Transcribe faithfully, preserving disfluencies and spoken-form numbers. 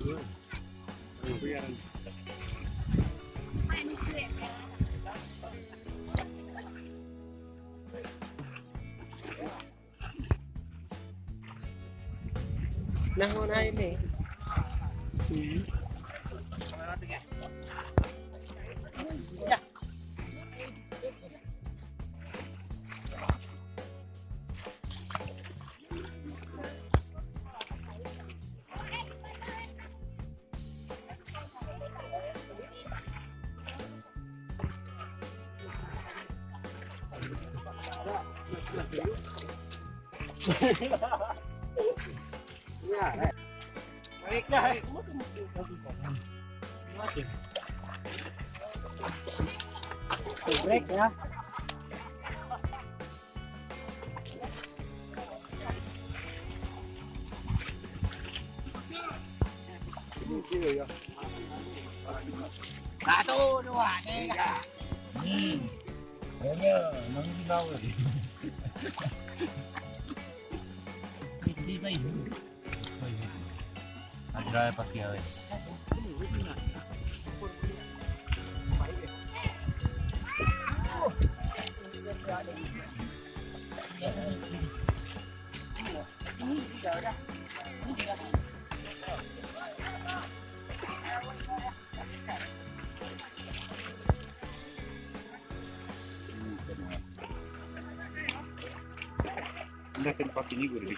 Nah, ngon hai lé. Hmm. Break ya. Satu, dua, tiga. Hmm. Ini, nang di bawah. Ini, ini, ini. Ada pakai awet. Dah tempat ini guru di.